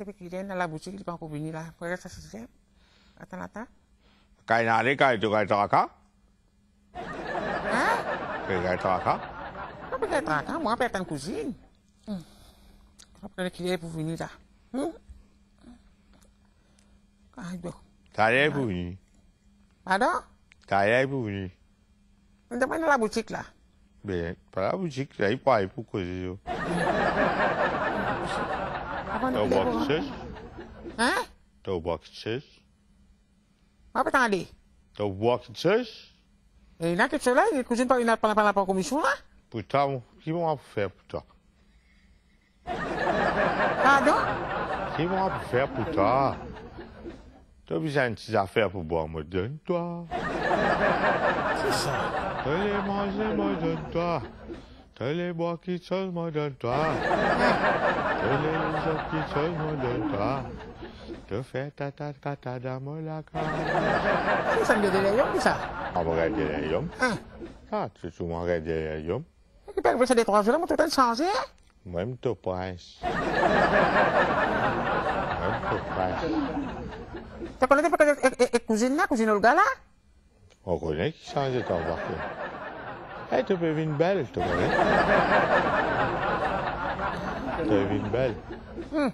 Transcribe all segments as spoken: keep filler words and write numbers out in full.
Epi ki li ena laboutik, li pankor vini la. Pou regarde sa, sa, sa. Atann, atann. Kay ena ale, kay to, kay traka. Hein? Kay, kay traka. Apa kay traka? Mwa, pe atann kouzinn. Hmm. Apa ki li pou vini la? Hmm? Ay, bon. Taler pou vini. Pardon? Taler pou vini. Mo demann laboutik la. Be, pa laboutik la, li pou, li pou koze yo. Avan nou... To bwar kiksoz? Hein? To bwar kiksoz? Mo pa tande. To bwar kiksoz? E, ena kiksoz la, kouzinn pa, ena pa, pa, pa komision la? Pou twa, ki mo pou fer pou twa? Pardon? Ki mo pou fer pou twa? To bizin enn ti zafer pou bwar, mo donn twa. Kisa? To le manze, mo donn twa. To le bwar kiksoz, mo donn twa. To le lezot kiksoz, mo donn twa. To fer tata kata dan mo lakaz. Kisa, mo deliriom, kisa? Mo gagn deliriom. Ah. Ah, ti tou mo gagn deliriom. Ki pe arive sa de trwa zour la, mo trouv to sanze, hein? Mwa, mo to prins. Mwa, mo to prins. To kone ki pe koze ek, ek, ek kouzinn la, kouzinn Olga la? Mo kone ki sanze to anbarke. Eh, to pe vinn bel, to kone. To pe vinn bel. Hmm.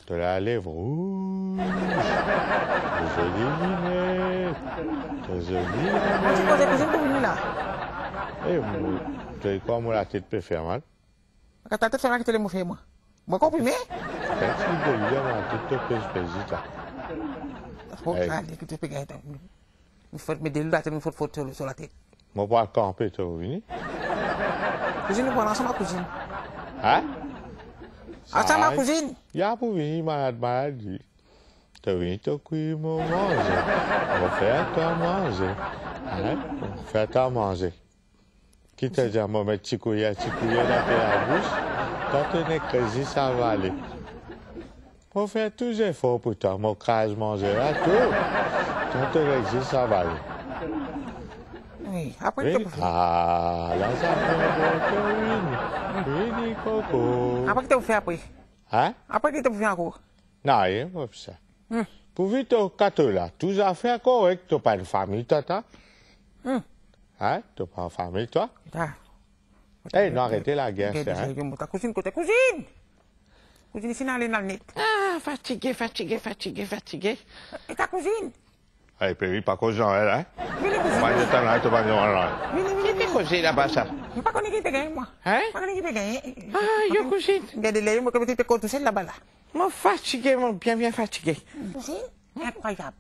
To lalev rouz, to zoli linet, to zoli lame. Mo ti koze kouzinn pou vini la. Eh, mo, to krwar mo latet pe fer mal? Kan to latet fer mal, ki to le mo fer mwa? Mo konprime? Kan ti deli dan mo latet, to pez, pez li ta. Oh, eh. Ale, ki to pe gagn tan. Mo fot met delwil latet, mo fot, fot so, so latet. Mo pou al kanpe, to pou vini? Kouzinn, nou pou al ansam ar kouzinn. Hein? Ansam ar kouzinn. Li pou vini, malad, malad li. To vini, to kwi mo manze. Mo fer twa manze. Hein? Mo fer twa manze. Ki to dir mo met ti kouyer, ti kouyer dan to labous, twa to nek zis avale. Mo fer tou zefor pou twa, mo kraz manze la tou. Twa to nek zis avale. Wi, apre ki to pou fer? Ah, la sa fer bon, to vini. Vini, koko. Apre ki to pou fer apre? Hein? Apre ki to pou fer ankor? Nanye, mo pou sa. Hmm. Pourvi to kato la, tou zafer korek, to pa enn fami twa, twa. Hmm. Hein? To pa enn fami twa. Ah. Eh, nou arete lager, hein? Kouzinn, kote kouzinn? Kouzinn isi, ena ale, ena al net. Ah, fatige, fatige, fatige, fatige. E ta kouzinn? Ay, Peri, pa koz ar li, hein? Vini, kouzinn. Mo pa dir twa la, to pa dir mwa la. Vini, vini, vini. Ki pe koze laba sa? Mo pa kone ki pe gagn mwa. Hein? Pa kone ki pe gagn. Ah, yo kouzinn. Gade li, mo koz tousel laba la. Mo fatige, mo bien, bien fatige. Kouzinn, inkrwayab.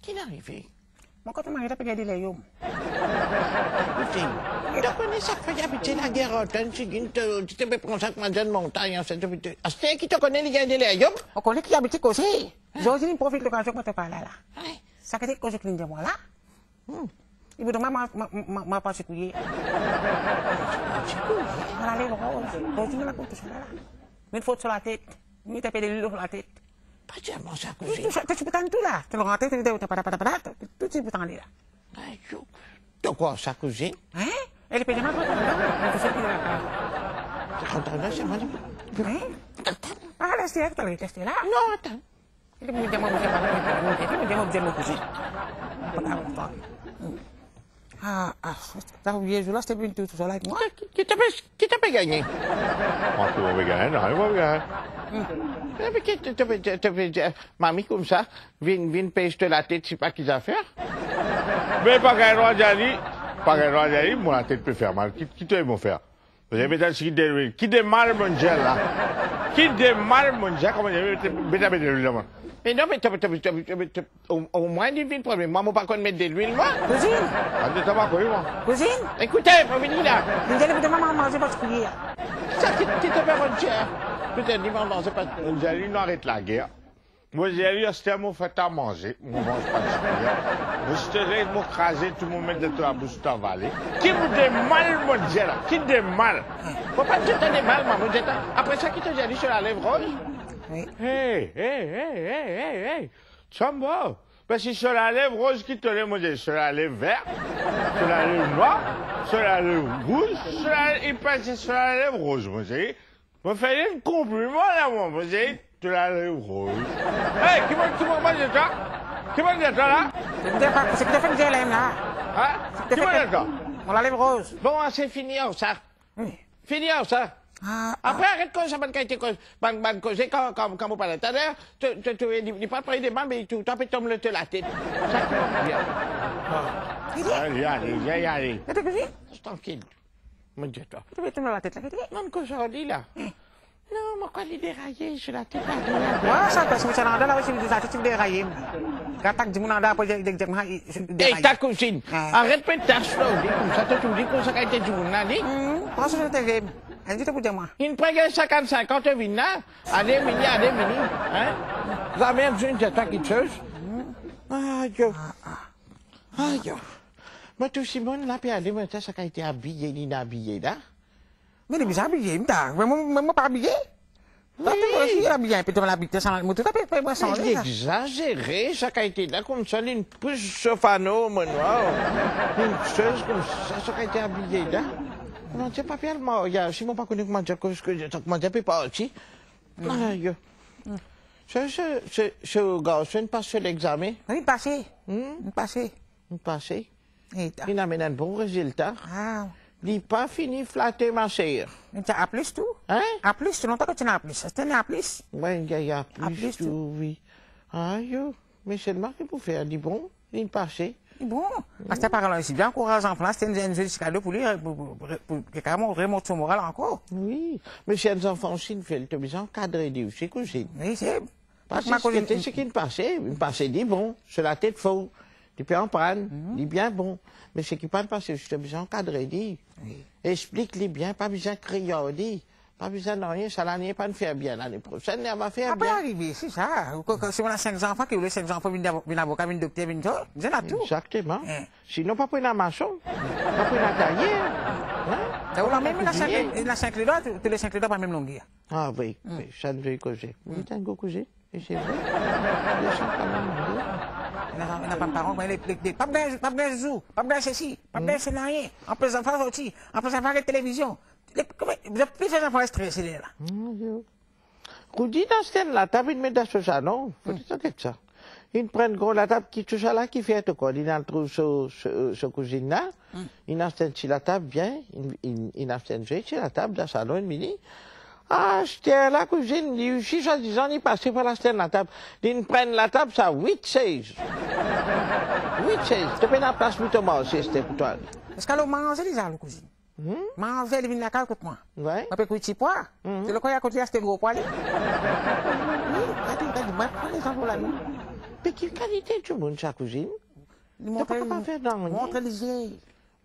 Ki arive? Mo kontan mari la pe gagn deliriom. Kouzinn, to kone sa ki finn arive lager, antann, si to, to pe pran sa kouma enn montagn, sa, to, to, aster ki to kone li gagn deliriom? Mo kone ki abitid koze. Zordi, mo profit lokazion pou to parle la. Wi. Sa ki to koze ki vinn dir mwa la? Hmm. Li pou dir mwa, mwa, mwa, mwa, mwa pa sekouye. Sekouye? Mo lalev roz. Zordi, mo lakont tousala la. Mo fot so latet. Mo met inpe delwil so latet. Pa dir mwa sa, kouzinn. Tou sa, to ti pou tann tou la. To rant, to, to, to, pada, pada, pada, to, to ti pou tann li la. Ayo. To krwar sa, kouzinn? Hein? E li pe dir mwa, to, to, to, to, to, to, to. Atann, atann, atann, se mwa, li... Hein? Atann. Ah, les li, les li la. Non, atann. Li dir mwa, mo bizin pale, mo dir mwa, mo bizin mo kouzinn. Pa kapav konpran. Ah, ah, sa vye zour la, se vinn tou, tou sa la ek mwa. Ki, ki, ki to pe, ki to pe gagne? Mwa, ki mo pe gagne? Non, mo pe gagne. Hmm. Epi ki to, to pe, to, to pe dir mami koumsa, vinn, vinn pez to latet, sipa ki zafer. Me pa gagn drwa dir li, pa gagn drwa dir li, mo latet pe fer mal. Ki, ki to mo fer? Mo dir, met enn tigit delwil. Ki de mal mo dir la? Ki de mal mo dir, kouma dir, met, met, met delwil dan mwa? Me non, me to, to, to, to, to, o, omwin li vinn problem. Mwa, mo pa konn met delwil, mwa. Kouzinn! Ande, to pa konn, mwa. Kouzinn! Ekoute, mo vini la. Li dir li pou dir mwa manze pa sekouye. Sa ki, ki to pe dir? Petret li manze pa... Mo dir li, nou aret lager. Mo dir li, aster mo fer twa manze, mo manz pa dipin. Mo sitele, mo kraze tou, mo met dan to labous, to avale. Ki mo de mal mo dir la? Ki de mal? Mo pa dir twa de mal, mwa, mo dir twa. Apre sa, ki to dir li, so lalev roz? Wi. Hey, hey, hey. Sambo, be si so lalev roz, ki to le mo dir, so lalev ver, so lalev nwar, so lalev rouz, so lalev, li pa dir so lalev roz, mo dir. Mo fer li enn konpliman la, mo, mo dir, to lalev roz. Hey, ki mo, ki mo, mo dir twa? Ki mo dir twa la? Se ki to fer, se ki to fer dir la mem la. Hein? Ki mo dir twa? Mo lalev roz. Bon, ase fini ar sa. Wi. Fini ar sa. Ah, ah. Apre, aret koz sa bann kalite koz, bann, bann koze kan, kan, kan mo pa la. Taler, to, to, to, li, li pa pran de mal, me tou, to pe tom lor to latet. Sa ki mo dir. Ah. Ale, ale, ale, ale. Res trankil. Mo dir twa. To pe tom lor latet la, ki dir? Bann koz ar li la. Non, mo krwar li deraye, so latet la deraye. Wa, sa, parski mo ti andan la, si mo latet ti deraye. Atak dimoun andan, apre, dir, dir, dir, deraye. Ey, ta kouzinn, aret met tas lor li koumsa, to trouv li koumsa kalite dimoun la, li? Hmm, pran so latet, enn zour to pou dir mwa. Inn pran gagn sinkant-sinkant, to vinn la, ale vini, ale vini, hein? Zame enn zour inn dir twa kiksoz. Ayo. Ayo. Mo trouv si mo la pe ale, mo ete sa kalite abiye, li inn abiye la. Me li bizin abiye, mi ta, me mo, me mo pa abiye. Wi. Twa, to osi abiye inpe, to labit, sa, mo trouv twa pe, pe, pe sanze, sa. Li egzazere, sa kalite la, koumsa, li inn pous so fano, mo nwar. Li inn soz koumsa, sa kalite abiye la. Kouma dir pa pe al maryaz, si mo pa kone kouma dir, koz, koz, kouma dir pe parti. Ayo. So, so, so, so garson inn pas so lexame? Wi, inn pase. Hmm? Inn pase. Inn pase. Eta. Inn amenn enn bon rezilta. Ah. Li pa fini flate, ma ser. Inn ti A plus tou? Hein? A plus tou, lontan ki ti ena A plus. Aster ena A plus. Wi, ena A plus tou, wi. Ayo, me selman ki pou fer, li bon, li pase. Bon, aster paran la osi, bien ankouraz zanfan la, se enn, enn zoli ti kado pou li, pou, pou, pou, pou, pou li kapav remont so moral ankor. Wi, me si enn zanfan osi inn fer, to bizin ankadre li osi, kouzinn. Wi, se Parski seki inn pase, inn pase li bon, so latet for, li pe aprann, li bien bon. Me seki pa'nn pase, to bizin ankadre li. Wi. Explik li bien, pa bizin kriy ar li, pa bizin nanye, sa lane pa'nn fer bien, lane prosenn li ava fer bien. Sa pe arive, se sa. Ou, kan, kan, si ou ena sink zanfan, ki ou le sink zanfan vinn avo-, vinn avoka, vinn dokter, vinn to, bizin ena tou. Exactement. Sinon, pa pou ena mason, pa pou ena tayer. Hein? Sa ou la mem, ena sink, ena sink ledwa, tou, tou le sink ledwa pa mem longer. Ah wi, wi, sa enn vre koze. Wi, enn gro koze. E se vre. Ena, ena bann paran, le, le, le, pa pou gagn, pa pou gagn zouzou, pa pou gagn sesi, pa pou gagn se nanye. Anpes zanfan sorti, anpes zanfan gard televizion. Le, kouma, plis zanfan strese ler la. Mon Dieu. Kouzinn inn aste enn latab, inn met dan so salon, fode to get sa. Inn pran enn gran latab ki tou sa la ki fer to kor, inn al trouv so, so, so kouzinn la, inn aste enn ti latab bien, inn, inn, inn aste enn zoli ti latab dan salon, inn vini. Aster la kouzinn, li osi swadizan li pase pou al aste enn latab. Li'nn pran latab sa wit sez. Wit sez. To pena plas pou to marse, aster pou twa. Eski lor manze li zalou, kouzinn? Hmm? Manze, li vinn lakaz kot mwa. Wi. Mwa pe kwi tipwa. Hmm. Se lekor li akote aste gro pwa li. Wi, gade, gade, mwa, pran lezanp la, non. Me ki kalite dimoun sa, kouzinn? Li montre, to pa kapav fer nanye. Montre lizie.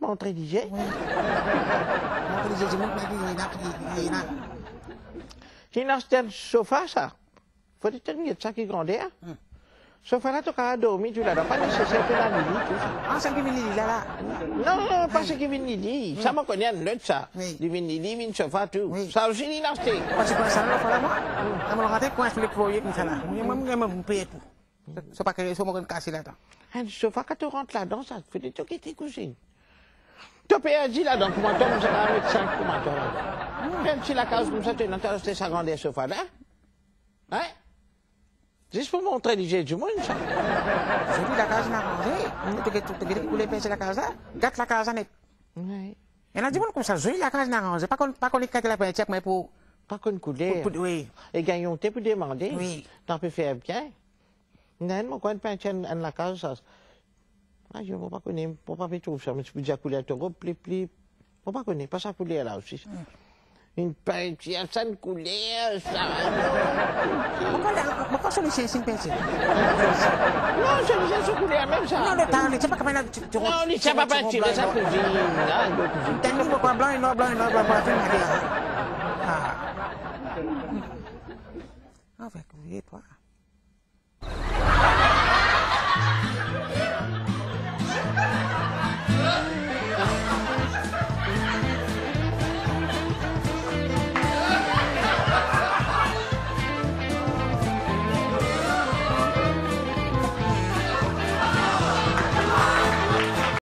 Montre lizie? Wi. Montre lizie, dimoun, me li, li ena, li, li ena. Li'nn aste enn sofa sa. Fode to get sa ki grander. Hmm. Sofa la to kapav dormi tou ladan, pa neseser to ena lili tou sa. Ah, sa ki vinn lili la, la. Non, non, pa seki vinn lili. Sa mo kone enn lot sa. Wi. Li vinn lili, vinn sofa tou. Wi. Sa osi li'nn aste. Parski pou sa la, fwa la mwa. Hmm. Kan mo rantre, kwins le foye koumsa la. Mwa, mwa, mwa, mo peye tou. Sa pa kre, sa mo konn kase ladan. Enn sofa kan to rant ladan sa, fode to gete kouzinn. To perdi ladan, kouma to, mo sa kapav met sink kouma to ladan. Hmm. Fer enn ti lakaz koumsa, to ena, to aste sa grander sofa la. Hein? Zis pou montre lizie dimoun sa. Zoli lakaz inn aranze. To get, to get ki kouler pintir lakaz la. Gat lakaz la net. Wi. Ena dimoun koumsa, zoli lakaz inn aranze. Pa konn, pa konn ki kalite lapintir, me pou... Pa konn kouler. Pou, pou, wi. E gagn onte pou demande. Wi. To pe fer bien. Ena enn mo konn pintir enn, enn lakaz sa. Ayo, mo pa kone, mo pa pe trouv sa, mo ti pou dir kouler to rob, pli, pli, mo pa kone, pa sa kouler la osi. Hmm. Inn pintir sa, enn kouler sa. Mo pa, mo pa so lisien si inn pintir. Non, so lisien so kouler mem sa. Non, letan, li ti pa kapav, ti, ti... Non, li ti pa pintir sa, kouzinn la, kouzinn. Tann li, mo krwar blan e nwar, blan e nwar, blan e nwar, finn ale. Ah. Avek ou, e twa?